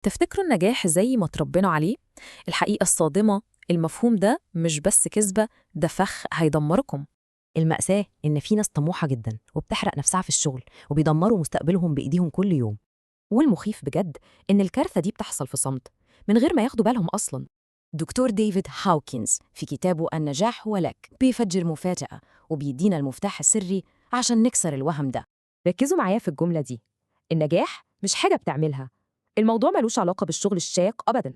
تفتكروا النجاح زي ما تربينا عليه؟ الحقيقة الصادمة، المفهوم ده مش بس كذبة، ده فخ هيدمركم. المأساة إن في ناس طموحة جدا وبتحرق نفسها في الشغل وبيدمروا مستقبلهم بإيديهم كل يوم. والمخيف بجد إن الكارثة دي بتحصل في صمت من غير ما ياخدوا بالهم أصلاً. دكتور ديفيد هاوكنز في كتابه النجاح هو لك بيفجر مفاجأة وبيدينا المفتاح السري عشان نكسر الوهم ده. ركزوا معايا في الجملة دي، النجاح مش حاجة بتعملها، الموضوع ملوش علاقة بالشغل الشاق أبداً.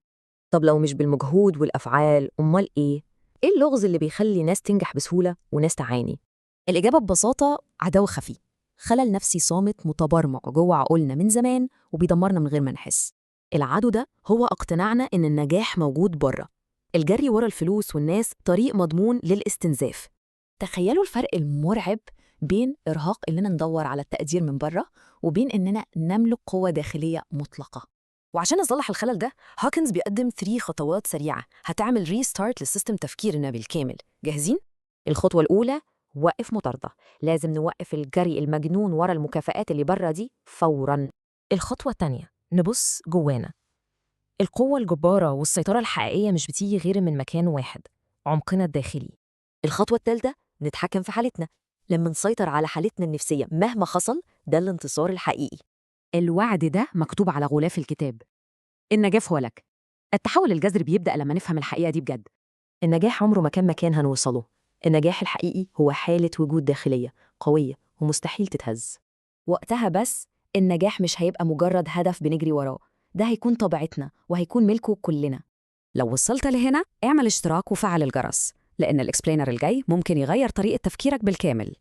طب لو مش بالمجهود والأفعال أمال إيه؟ إيه اللغز اللي بيخلي ناس تنجح بسهولة وناس تعاني؟ الإجابة ببساطة عدو خفي، خلل نفسي صامت متبرمج جوه عقولنا من زمان وبيدمرنا من غير ما نحس. العدو ده هو اقتناعنا إن النجاح موجود بره. الجري ورا الفلوس والناس طريق مضمون للاستنزاف. تخيلوا الفرق المرعب بين إرهاق إننا ندور على التقدير من بره وبين إننا نملك قوة داخلية مطلقة. وعشان نصلح الخلل ده، هاكنز بيقدم 3 خطوات سريعة هتعمل restart ل system تفكيرنا بالكامل. جاهزين؟ الخطوة الأولى، وقف مطاردة. لازم نوقف الجري المجنون ورا المكافآت اللي بره دي فوراً. الخطوة التانية، نبص جوانا. القوة الجبارة والسيطرة الحقيقية مش بتيجي غير من مكان واحد، عمقنا الداخلي. الخطوة الثالثة، نتحكم في حالتنا. لما نسيطر على حالتنا النفسية مهما حصل، ده الانتصار الحقيقي. الوعد ده مكتوب على غلاف الكتاب. النجاح هو لك. التحول الجذري بيبدأ لما نفهم الحقيقة دي بجد. النجاح عمره ما كان مكان هنوصله. النجاح الحقيقي هو حالة وجود داخلية قوية ومستحيل تتهز. وقتها بس النجاح مش هيبقى مجرد هدف بنجري وراه، ده هيكون طبيعتنا وهيكون ملكه كلنا. لو وصلت لهنا اعمل اشتراك وفعل الجرس، لأن ال explainer الجاي ممكن يغير طريقة تفكيرك بالكامل.